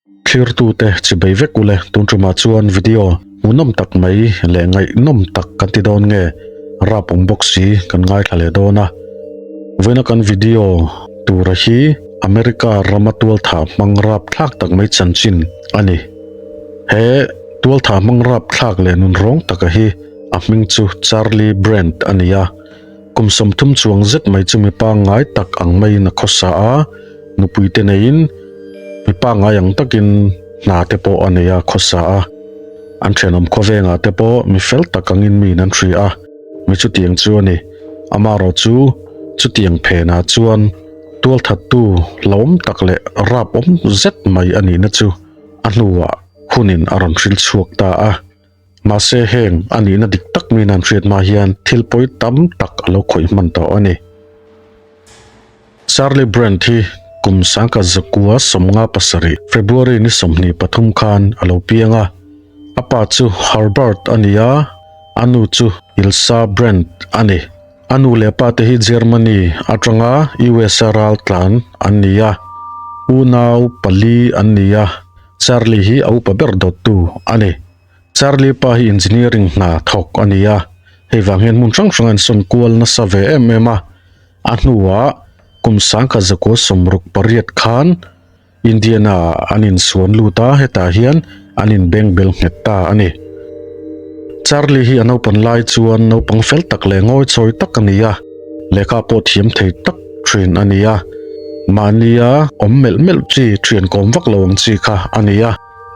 Thlirtute chibei vek ule tun tumah chuan video hmuhnawm tak mai leh ngaihnawm tak kan ti dawn nge rap awm bawk si kan ngaithla leh dawn a. Vawiina kan video tura hi America rama tualthah hmang rap thlak tak mai chanchin a ni. He tualthah hmang rap thlak leh nunrawng taka hi a hming chu Charlie Brandt a ni a. Kum 30 chuang zet mai chu mipa ngai tak ang maiin a khawsa a, nupui te neiin mipa ngai ang takin hna te pawh a nei a khawsa a. An thenawm khawvengah te pawh mi fel tak angin miin an hria a, mi chutiang chu a ni. Amaherawh chu chutiang phenah chuan tualthattu hlauhawm tak leh rap awm zet mai a nihna chu a hnuah hunin a rawn hril chhuak ta a. Mahse heng a nihna dik tak min an hriat hma hian thil pawi tam tak a lo khawih hman tawh a ni. Charlie Brandt hi kum 1957 February ni 23 khan a lo piang a. A pa chu Herbert a ni a, a nu chu Ilsa Brandt a ni. A nu leh pa te hi Germany atanga USA ral tlan an ni a, unau pali an ni a. Charlie hi a upa ber dawttu a ni. Charlie pa hi engineering hna thawk a ni a, hei vang hian hmun hrang hrang a insawn kual nasa ve em em a. A hnuah kum 1968 khan Indiana ah an insuan lut a, hetah hian an inbeng bel nghet ta a ni. Charlie hi a naupan lai chuan naupang fel tak leh ngawi chawi tak a ni a, lehkha pawh thiam thei tak thin a ni a. Mahnia awm melh melh chi thian kawm vak lo ang chi kha a ni a.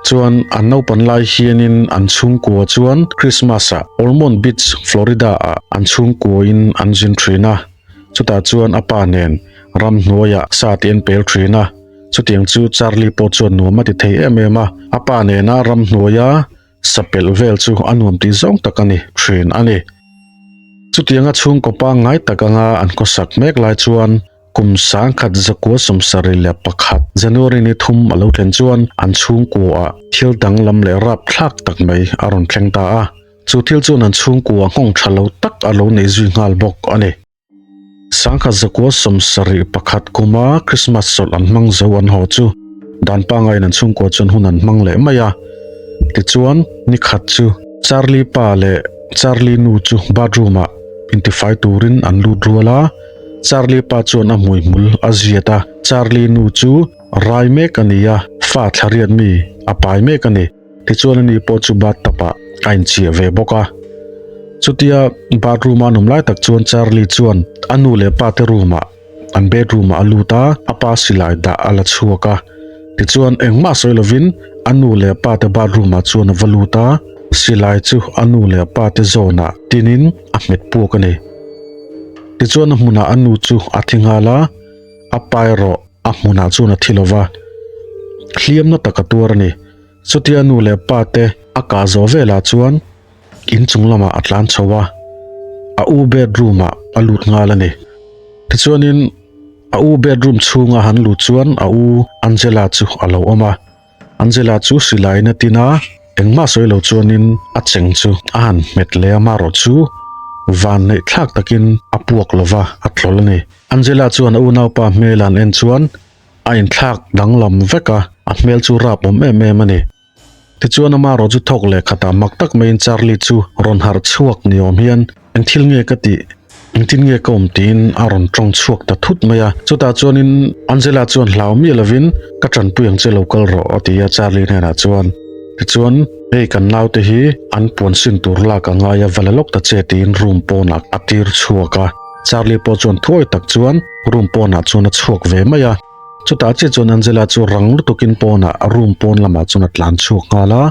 Chuan an naupan lai hianin an chhungkua chuan Christmas ah Ormond Beach, Florida ah an chhungkuain an zin thin a. Chutah chuan a pa nen ramhnuaiah sa tih an pel thin a. Chutiang chu Charlie pawh chuan nuam a ti thei em em a. A pa nena ramhnuaia sa pelh vel chu a nuam tih zawng tak a ni thin a ni. Chutianga chhungkaw pangngai tak anga an khawsak mek lai chuan kum 1971 January ni thum a lo thlen chuan an chhungkuaah thil danglam leh rapthlak tak mai a rawn thleng ta a. Chu thil chuan an chhungkua nghawng tha lo tak a lo nei zui nghal bawk a ni. 1971 kuma Christmas chawlh an hmang zo an haw chu dan pangaiin an chhungkua chuan hun an hmang leh mai a. Tichuan, ni khat chu Charlie pa leh Charlie nu chu bathroom ah intifai turin an lut rual a. Charlie pa chuan a hmuihmul a ziat a, Charlie nu chu rai mek a ni a, fa thlariat mi a pai mek a ni. Tichuan ani pawh chu bathtub ah a inchiah ve bawk a. Chutia bathroom a an awm lai tak chuan Charlie chuan a nu leh pa te room ah an bedroom ah a lut a, a pa silai dah a la chhuak a. Tichuan engmah sawi lovin a nu leh pa te bathroom ah chuan a va lut a, silai chu a nu leh pa te zawnah tinin a hmet puak a ni. Tichuan a hmunah a nu chu a thi nghal a, a pa erawh a hmunah chuan a thi lova, hliamna tak a tuar a ni. Chutia nu leh pa te a kah zawh velah chuan inchung lamah a tlan chho a, a u bedroom ah a lut nghal a ni. Tichuanin a u bedroom chhunga han lut chuan a u Angela chu a lo awm a, Angela chu silaiin a tin a, engmah sawi lo chuanin a cheng chu a han hmet leh a, marawh chu van neih thlak takin a puak lova a tlawl a ni. Angela chuan a unaupa hmel an en chuan a inthlak danglam vek a, a hmel chu rap awm em em a ni. Tichuan ama erawh chu thawk leh khatah mak tak maiin Charlie chu rawn harh chhuak ni awm hian eng thil nge ka tih, engtin nge ka awm tiin a rawn tawng chhuak ta thut mai a. Chutah chuanin Angela chuan hlau miah lovin ka tanpui ang che lo kal rawh a ti a Charlie hnenah chuan. Tichuan hei kan naute hi an puan sin tur lak a ngai a va la lawk ta che tiin room pawnah a tir chhuak a. Charlie pawh chuan thuai tak chuan room pawnah chuan a chhuak ve mai a, chutah chiah chuan Angela chu rang lutukin pawnah room pawn lamah chuan a tlan chhuak nghal a,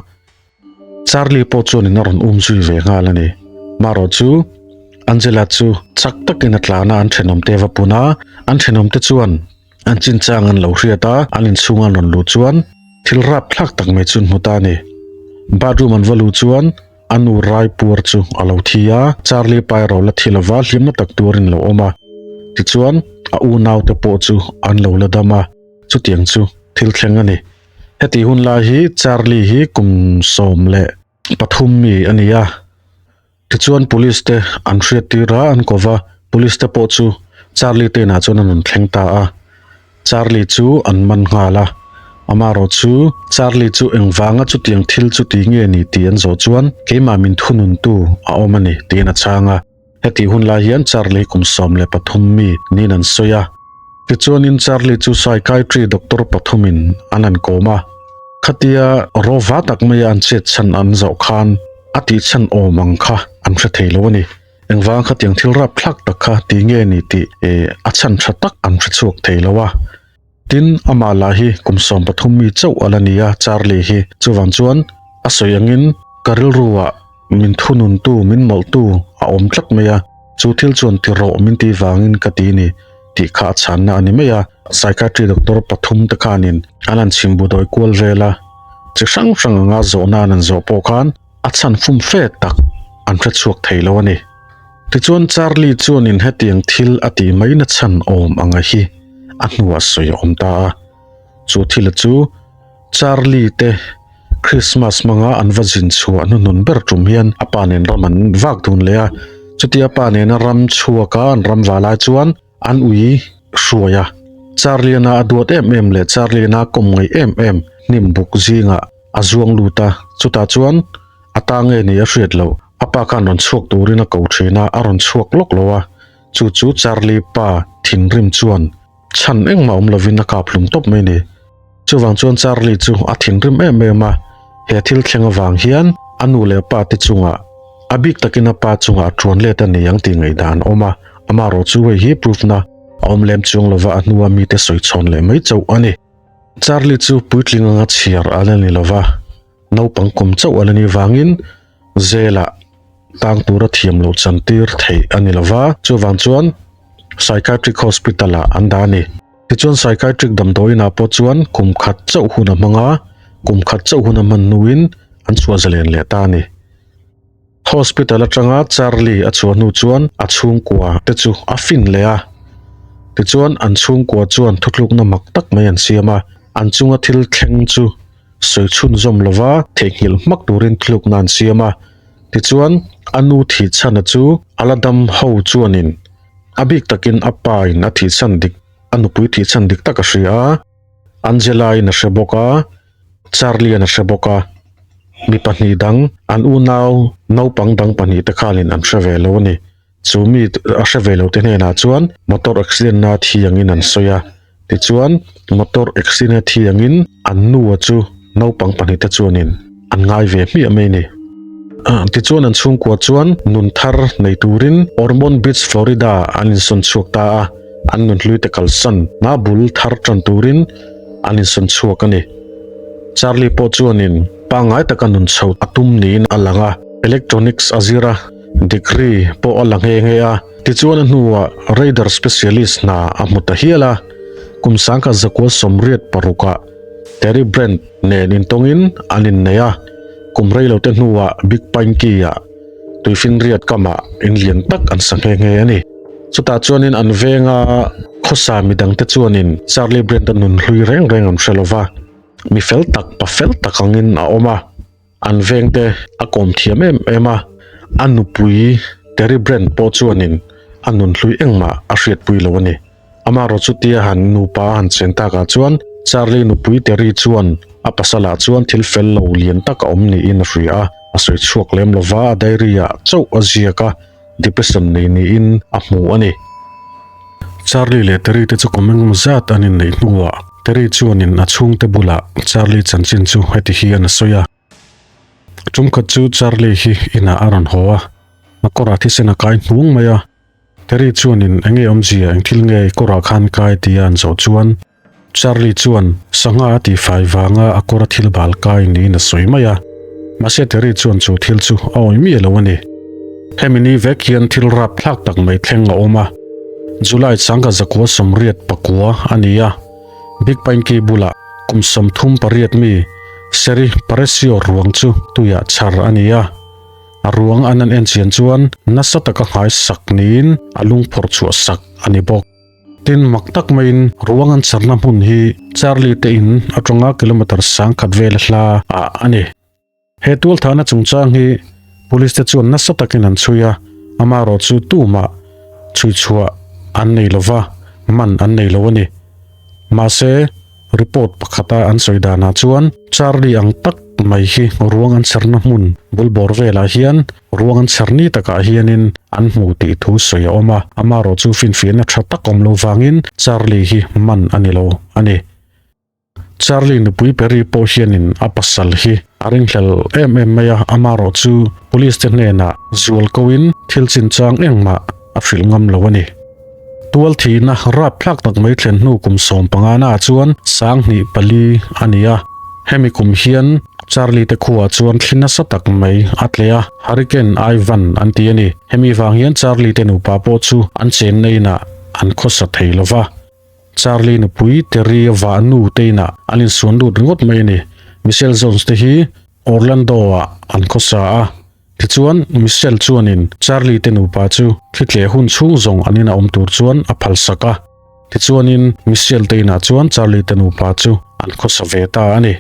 Charlie pawh chuanin a rawn um zui ve nghal a ni. Marawh chu Angela chu chak takin a tlan a, an thenawmte va pun a, an thenawmte chuan an chinchang an lo hriat a, an inchhung an rawn luh chuan thil rapthlak tak mai chu an hmu ta a ni. Bathroom an va luh chuan A nu rai puar chu a lo thi a, Charlie pa erawh la thi lova hlimna tak tuarin lo awm a. Tichuan, a unaute pawh chu an lo la dam a, chutiang chu thil thleng a ni. Heti hun lai hi Charlie hi kum 13 mi a ni a. Tichuan police te an hriat tir a, an ko va, police te pawh chu Charlie te inah chuan an rawn thleng ta a. Charlie chu an man nghal a. Amaherawh chu Charlie chu engvanga chutiang thil chu ti nge ni tih an zawh chuan keimah min thununtu a awm a ni tiin a chhang a. Hetih hun lai hian Charlie kum 13 mi niin an sawi a. Tichuanin Charlie chu psychiatry doctor pathumin an han kawm a. Khatia rawva tak maia an chet chhan an zawh khan a tih chhan awm ang kha an hre thei lo a ni. Engvang khatiang thil rapthlak tak kha ti nge ni tih a chhan tha tak an hre chhuak thei lo a. Tin, amah lah hi kum 13 mi chauh a la ni a, Charlie hi. Chuvang chuan a sawi angin ka rilruah min thununtu, min mawlhtu a awm tlat mai a, chu thil chuan ti rawh min ti vangin ka ti ni tih kha a chhanna a ni mai a. Psychiatry doctor pathum te khanin an han chhimbu dawi kual vel a, chi hrang hrang anga zawhna an han zawh pawh khan a chhan fum fe tak an hre chhuak thei lo a ni. Tichuan Charlie chuanin hetiang thil a tih mai na chhan awm anga hi a hnuah sawi a awm ta a. Chu thila chu Charlie te Christmas hmanga an va zin chhuah hnuhnun ber tum hian a pa nen ram an vak dun leh a. Chutia a pa nena ram chhuaka an ram va lai chuan an ui hruai a. Charlie-na a duat em em leh Charlie-na kawm ngaih em em hnim buk zingah a zuang lut a. Chutah chuan a ta nge ni a hriat loh. A pa khan rawn chhuak turin a ko thin a, a rawn chhuak lawk lo a. Chu chu Charlie pa thinrim chuan chhan engmah awm lovin a kap hlum tawp mai ni. Chuvang chuan Charlie chu a thinrim em em a, he thil thleng avang hian a nu leh pa te chungah, a bik takin a pa chungah a tuan let a ni ang tih ngaihdan a awm a, amaherawh chu hei hi proof na a awm lem chuang lova a hnua mite sawi chhawn leh mai chauh a ni. Charlie chu puitling anga chhiar a la ni lova, naupang kum chauh a la ni vangin zelah tang tura thiam loh chantir theih a ni lova, chuvang chuan psychiatric hospital ah an dah a ni. Tichuan psychiatric damdawiinah pawh chuan kum khat chauh hun a hmang a, kum khat chauh hun a hman hnuin an chhuah zalen leh ta a ni. Hospital atanga Charlie a chhuah hnu chuan a chhungkua te chu a fin leh a. Tichuan an chhungkua chuan thutlukna mak tak mai an siam a, an chunga thil thleng chu sawi chhunzawm lova theihnghilh hmak turin thutlukna an siam a. Tichuan a nu thih chhana chu a la dam ho chuanin a bik takin a pa in a thih chhan dik a nupui thih chhan dik tak a hria a, Angela in a hre bawk a, Charlie an a hre bawk a, mi pahnih dang an unau naupang dang pahnih te khanin an hre ve lo a ni. Chu mi a hre ve lo te hnenah chuan motor accident na thi angin an sawi a, tichuan motor accident a thi angin an nu a chu naupang pahnih te chuanin an ngai ve hmiah mai a ni. Tichuan an chhungkua chuan nun thar nei turin Ormond Beach, Florida an insawn chhuak ta a, an nunhlui te kalsan na bul thar tan turin an insawn chhuak a ni. Charlie pawh chuanin pangngai taka nun chho a tum niin a lang a, electronics a zir a, degree pawh a la nghe nghe a, tichuan a hnuah radar specialist hna a hmu ta hial a, kum sangkhat zakua 86ah Terry Brand nen intawngin an innei a, kum reilote hnuah Big Pine Key-ah tuifinriat kamah in lian tak an sa nghe nghe a ni. Chutah chuanin an venga khawsa midangte chuanin Charlie Brand-a nun hlui reng reng an hre lo va, mi fel tak, pa fel tak angin a awm a, an vengte a kawm thiam em em a, a nupui Terry Brand pawh chuanin a nun hlui engmah a hriatpui lo a ni. Amaherawh chutia han nupa a han chen takah chuan Charlie nupui Terry chuan a pasalah chuan thil fel lo lian tak a awm niin a hria a, a sawi chhuak lem lova a diary ah chauh a ziak a, depression nei niin a hmu a ni. Charlie leh Terry te chu kum engemaw zat an inneih hnuah Terry chuanin a chhungte bulah Charlie chanchin chu heti hian a sawi a. Tumkhat chu Charlie hi inah a rawn haw a, a kawrah thisen a kai hnuang mai a. Terry chuanin eng nge awmzia eng thil nge kawrah khan kai tia an zawh chuan Charlie chuan sangha a tihfai vanga a kawra thil bal kai niin a sawi mai a. Mahse Terry chuan chu thil chu a awih miah lo a ni. Hemi ni vek hian thil rap thlak tak mai thleng a awm a. July changka zakua 89 a ni a. Big Pine Key bulah kum 38 mi Sherry Paresio ruang chu tuiah chhar a ni a. A ruang an an en chian chuan nasa taka nghai sak niin a lung phawrh chhuah sak a ni bawk. Tin mak tak maiin ruang an charna hmun hi Charlie te in atanga kilometre 1000 vel hla ah a ni. He tualthahna chungchang hi police te chuan nasa takin an chhui a, amaherawh chu tumah chhui chhuah an nei lova, man an nei lo a ni. Mahse. Report pakhata an sawi danah chuan Charlie ang tak mai hi ruang an chherna hmun bul bawr velah hian ruang an chher ni takah hianin an hmu tih thu sawi a awm a, amaherawh chu finfiahna tha tak awm lo vangin Charlie hi man a ni lo a ni. Charlie nupui Perry pawh hianin a pasal hi a ringhlel em em mai a, amaherawh chu police te hnenah zual koin thil chinchang engmah a hrilh ngam lo a ni. Tual thihna rapthlak tak mai thlen hnu kum 15 naah chuan 2004 a ni a. Hemi kum hian Charlie te khuaah chuan thli nasa tak mai a tleh a, Hurricane Ivan an ti a ni. Hemi vang hian Charlie te nupa pawh chu an chenna inah an khawsa thei lo va. Charlie nupui Terry vah nu te inah an insuan lut ringawt mai a ni. Michelle Jones te hi Orlando-ah an khawsa a. Tichuan, Michelle chuanin Charlie te nupa chu thlitleh hun chhung zawng an ina awm tur chuan a phalsak a. Tichuanin, Michelle te inah chuan Charlie te nupa chu an khawsa ve ta a ni.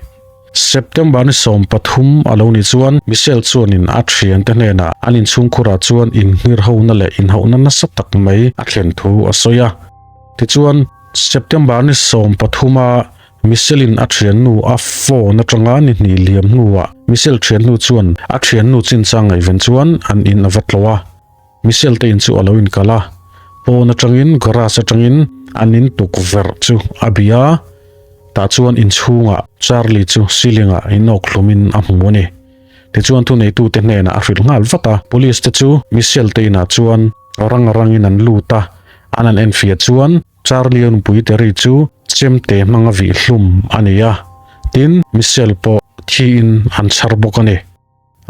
September ni 13 a lo nih chuan Michelle chuanin a thiante hnenah an inchhungkhurah chuan inhngirhona leh inhauhna nasa tak mai a thlen thu a sawi a. Tichuan, September ni 13 a Michelle-in a thiannu a phone atanga ni hnih liam hnuah Michelle thiannu chuan a thiannu chinchang ngaihven chuan an in a va tlawh a. Michelle te in chu a lo inkal a, pawn atangin garage atangin an in tukverh chu a bih a, tah chuan inchhungah Charlie chu ceiling ah inawk hlumin a hmu a ni. Tichuan thuneitute hnenah a hrilh nghal vat a, police te chu Michelle te inah chuan rang rangin an lut a, an han enfiah chuan Charlie a nupui Terry chu chemte hmanga vih hlum a ni a, tin Michelle pawh thiin an chhar bawk a ni.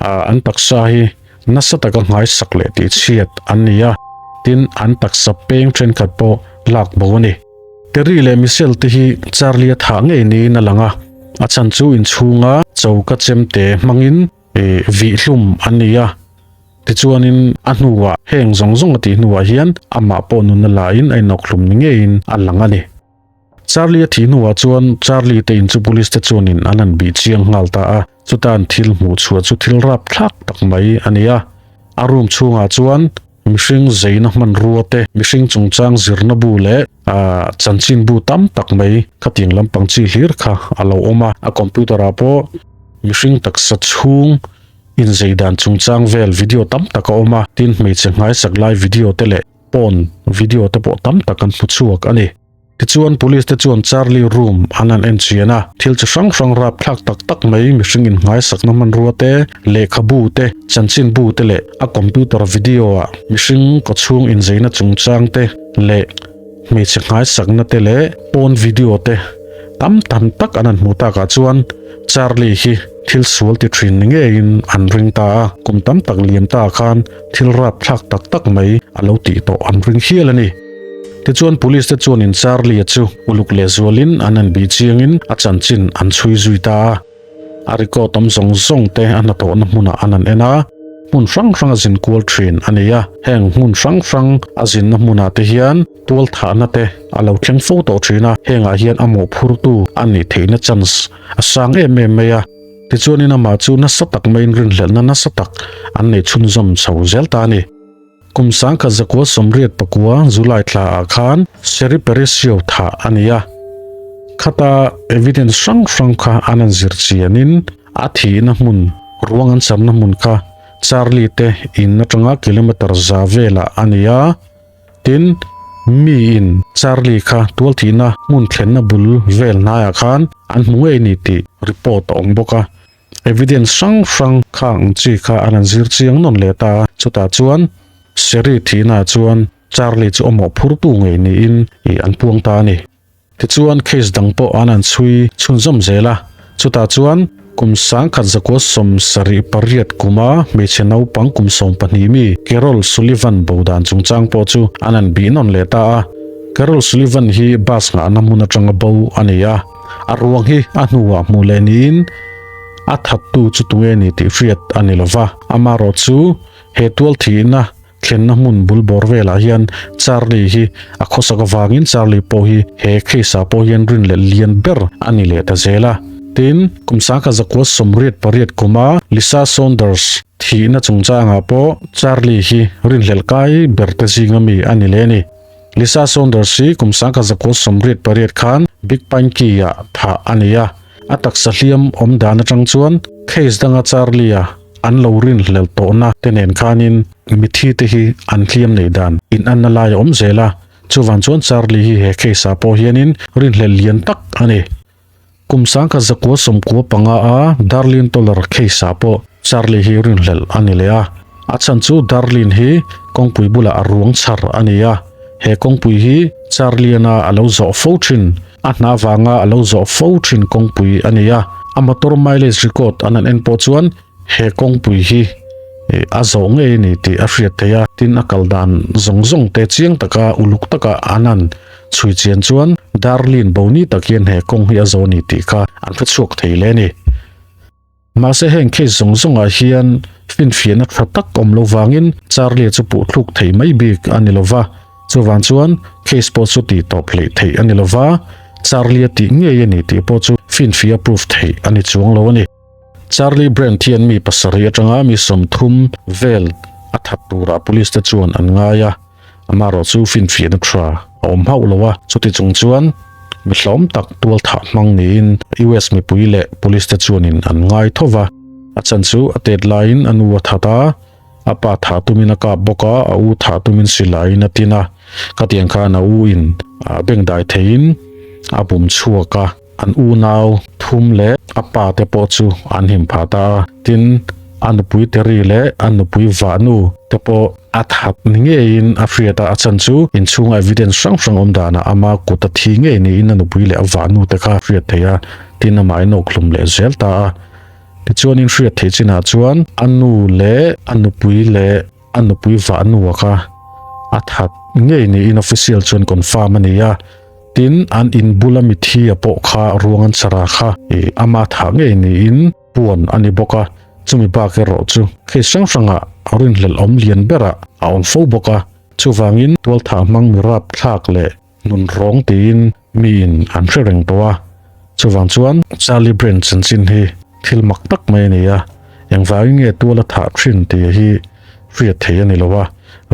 An taksa hi nasa taka nghaisak leh tihchhiat an ni a, tin an taksa peng thenkhat pawh lak bo a ni. Terry leh Michelle te hi Charlie a thah ngei niin a lang a, a chhan chu inchhunga choka chemte hmangin vih hlum an ni a. Tichuanin a hnuah heng zawng zawng a tih hnuah hian amah pawh nunna lain a inawkhlum ni ngeiin a lang a ni. Charlie a thih hnuah chuan Charlie te in chu police te chuanin an han bih chiang nghal ta a, chuta an thil hmuh chhuah chu thil rapthlak tak mai a ni a. A room chhungah chuan mihring zeina hmanrua te, mihring chungchang zirna bu leh chanchin bu tam tak mai khatiang lampang chi hlir kha a lo awm a. A computer ah pawh mihring taksa chhung Inzei dan chungchang vel video tam tak a awm a, tin hmeichhe nghaisak lai video te leh pawn video te pawh tam tak an hmu chhuak a ni. Tichuan police te chuan Charlie room an han en chian a, thil chi hrang hrang rapthlak tak tak mai mihring innghaisakna hmanrua te, lehkhabu te, chanchinbu te leh a computer video ah mihring kawchhung inzeina chungchang te leh hmeichhe nghaisakna te leh pawn video te tam tam tak an han hmuh takah chuan Charlie hi thil sual ti thin ni ngeiin an ring ta a, kum tam tak liam ta khan thil rapthlak tak tak mai a lo tih tawh an ring hial a ni. Tichuan police te chuanin Charlie-a chu uluk lehzualin an han bih chiangin a chanchin an chhui zui ta a. A record awm zawng zawng te a hnathawhna hmunah an han en a, hmun hrang hrang a zin kual thin a ni a, heng hmun hrang hrang a zinna hmunah te hian tual thahna te a lo thleng fo tawh thin a, hengah hian a mawhphurtu a nih theihna chance a sang em em mai a, tichuanin amah chu nasa tak maiin rinhlelhna nasa tak an nei chhunzawm chho zel ta a ni. Kum 1989 July thla ah khan Sherry Perisio thah a ni a, khata evidence hrang hrang kha an han zir chianin a thihna hmun ruang an charna hmun kha Charlie te in atanga kilometer za velah a ni a, tin miin Charlie kha tual thihna hmun thlenna bul vel hnaiah khan an hmu ngei ni tih report a awm bawk a. Evidence hrang hrang kha ang chi kha an han zir chiang nawn leh ta a, chutah chuan Sherry thihnaah chuan Charlie chu a mawhphurtu ngei niin ih an puang ta a ni. Tichuan case dang pawh an han chhui chhunzawm zel a, chutah chuan kum 1978 kuma hmeichhe naupang kum 12 mi Carol Sullivan bo dan chungchang pawh chu an han bih nawn leh ta a. Carol Sullivan hi bus nghahna hmun atanga bo a ni a. A ruang hi a hnuah hmuh leh niin a thattu chu tunge ni tih hriat a ni lova. Amaherawh chu he tual thihna thlenna hmun bul bawr velah hian Charlie hi a khawsak avangin Charlie pawh hi he case ah pawh hian rin leh lian ber a ni leh ta zel a. Tin, kum 1988 kuma Lisa Saunders thihna chungchangah pawh Charlie hi rinhlelh kai ber te zinga mi a ni leh a ni. Lisa Saunders hi kum 1988 khan Big Pine Key-ah thah a ni a, a taksa hliam awm dan atang chuan case danga Charlie-a an lo rinhlelh tawhna te nen khanin mithi te hi an hliam neih dan inanna lai a awm zel a, chuvang chuan Charlie hi he case-ah pawh hianin rinhlelh lian tak a ni. Kum 1995 a Darlene Toller case-ah pawh Charlie hi rinhlelh a ni leh a. A chhan chu Darlene hi kawngpui bulah a ruang chhar a ni a. He kawngpui hi Charlie-ana a lo zawh fo thin, a hna vanga a lo zawh fo thin kawngpui a ni a. A motor mileage record an han en pawh chuan He kawngpui hi a zawh ngei a ni tih a hriat theih a, tin a kal dan zawng zawng te chiang taka uluk taka an han chhui chian chuan Darlene Boni tak hian he kawng hi a zawh a ni tih kha an hre chhuak thei hle a ni. Mahse heng case zawng zawngah hian finfiahna tha tak awm lo vangin Charlie chu puh thluk thei mai bik a ni lo va, chuvang chuan case pawh chu tih tawp hleih theih a ni lo va, Charlie a tih ngei a ni tih pawh chu finfiah proof theih a ni chuang lo a ni. Charlie Brandt hian mi pasarih atanga mi 30 vel a that turah police te chuan an ngai a, amaherawh chu finfiahna tha a awm hauh lo a, chuti chung chuan mi hlawm tak tual thah hmang niin US mipui leh police te chuanin an ngai tho va, a chan chu a tet laiin a nu a that a, a pa thah tumin a kap bawk a, a u thah tumin silaiin a tin a, khatiang khan a u in bengdai theiin a bum chhuak a. An unau thum leh a pa te pawh chu an him phah ta a, tin, a nupui Terry leh a nupui vahnu te pawh a that ni ngeiin a hriat a, a chan chu inchhunga evidence hrang hrang awm danah ama kut a thi ngei niin a nupui leh a vahnu te kha a hriat theih a, tin, amah in awkhlum leh zel ta a. Tichuanin hriat theih chinah chuan a nu leh a nupui leh a nupui vahnu a kha a that ngei niin official chuan confirm a ni a. Tin, an in bula mithi a pawh kha ruang an chhar a kha ih ama thah ngei niin puan a ni bawk a, chumi bak erawh chu case hrang hrangah rinhlelh awm lian berah a awm fo bawk a, chuvangin tualthah hmang mi rap thlak leh nun rawng tiin miin an hre reng tawh a, chuvang chuan Charlie Brand chanchin hi thil mak tak mai a ni a, engvangin nge tual a thah thin tih hi hriat theih a ni lo a,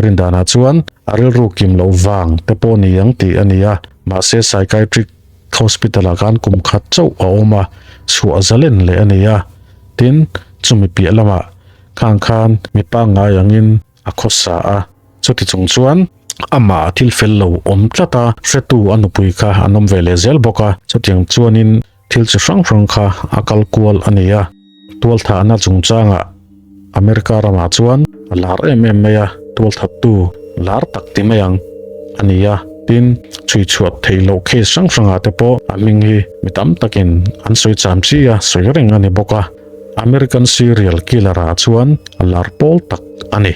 rindanah chuan a rilru kim loh vang te pawh ni ang tih a ni a, mahse psychiatric hospital ah khan kum khat chauh a awm a, chhuah zalen leh a ni a, tin chumi piah lamah khang khan mi pangngai angin a khawsa a, chuti chung chuan amah thil fel lo awm tlat a, hretu a nupui kha an awm ve leh zel bawk a, chutiang chuanin Thil chi hrang hrang kha a kal kual a ni a, tualthahna chungchangah America ramah chuan a lar em em mai a, tualthattu lar tak ti mai ang a ni a, tin chhui chhuah theih loh case hrang hrangah te pawh a hming hi mi tam takin an sawi cham chi a, sawi reng a ni bawk a, American serial killer ah chuan a lar pawl tak a ni.